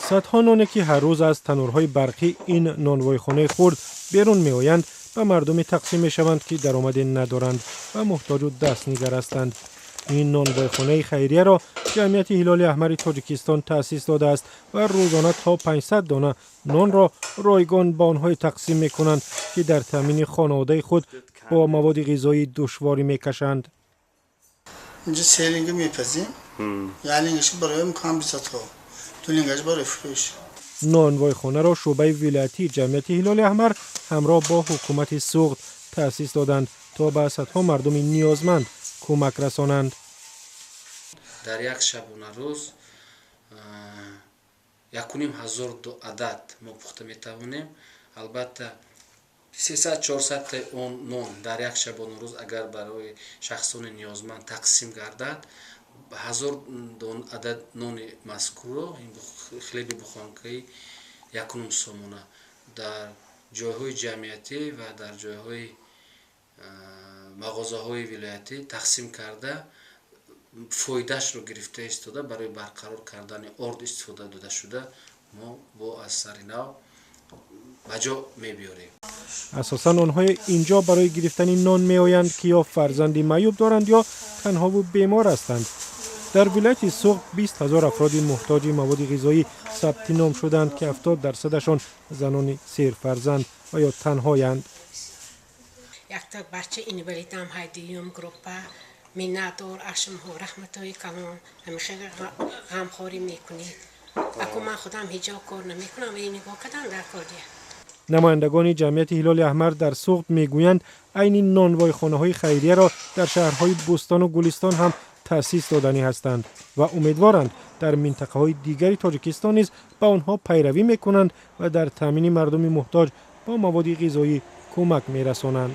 Садҳо ноне, ки ҳар рӯз аз танӯрҳои барқӣ ин нонвойхонаи хурд берун меоянд, ба мардуме тақсим мешаванд, ки даромаде надоранд ва муҳтоҷу дастнигар ҳастанд. Ин нонвойхонаи хайрияро Ҷамъияти Ҳилоли Аҳмари Тоҷикистон таъсис додааст ва рӯзона то 500 дона нонро ройгон ба онҳое тақсим мекунанд, ки дар таъмини хонаводаи худ бо маводи ғизоӣ душворӣ мекашанд. Инҷа се линга мепазим, як лингаш барои камбизатҳо, ду лингаш барои фурӯш. Нонвойхонаро шӯъбаи вилоятии Ҷамъияти Ҳилоли Аҳмар ҳамроҳ бо ҳукумати Суғд таъсис доданд, то ба садҳо мардуми ниёзманд кӯмак расонанд. Дар як шабонарӯз 1500 адад мо пухта метавонем. Албатта, 300-400 он нон дар як шабонарӯз агар барои шахсони ниёзманд тақсим гардад, 1000 адад нони мазкурро, хлеби бухонкаи 1,5 сомона, дар ҷойҳои ҷамъиятӣ ва дар ҷойҳои мағозаҳои вилоятӣ тақсим карда, фоидаашро гирифта истода, барои барқарор кардани орд истифода дода шуда, мо бо аз сари нав ба ҷо мебиёрем. Асосан онҳое инҷо барои гирифтани нон меоянд, ки ё фарзанди маъюб доранд, ё танҳову бемор ҳастанд. Дар вилояти Суғд 20 000 афроди муҳтоҷи маводи ғизоӣ сабти ном шуданд, ки 70 дарсадашон занони серфарзанд ва ё танҳоянд. Якта бача инвалидам ҳай, дуюм группа. Миннатдор аз шумоҳо, раҳматҳои калон, ҳамеша ғамхорӣ мекунед. Аку ман худам ҳеҷо кор намекунам ва нигоҳ кардам дар кор дия. Намояндагони Ҷамъияти Ҳилоли Аҳмар дар Суғд мегӯянд, айни нонвойхонаҳои хайрияро дар шаҳрҳои Бӯстону Гулистон ҳам таъсис доданӣ ҳастанд ва умедворанд, дар минтақаҳои дигари Тоҷикистон низ ба онҳо пайравӣ мекунанд ва дар таъмини мардуми муҳтоҷ бо маводи ғизоӣ кӯмак мерасонанд.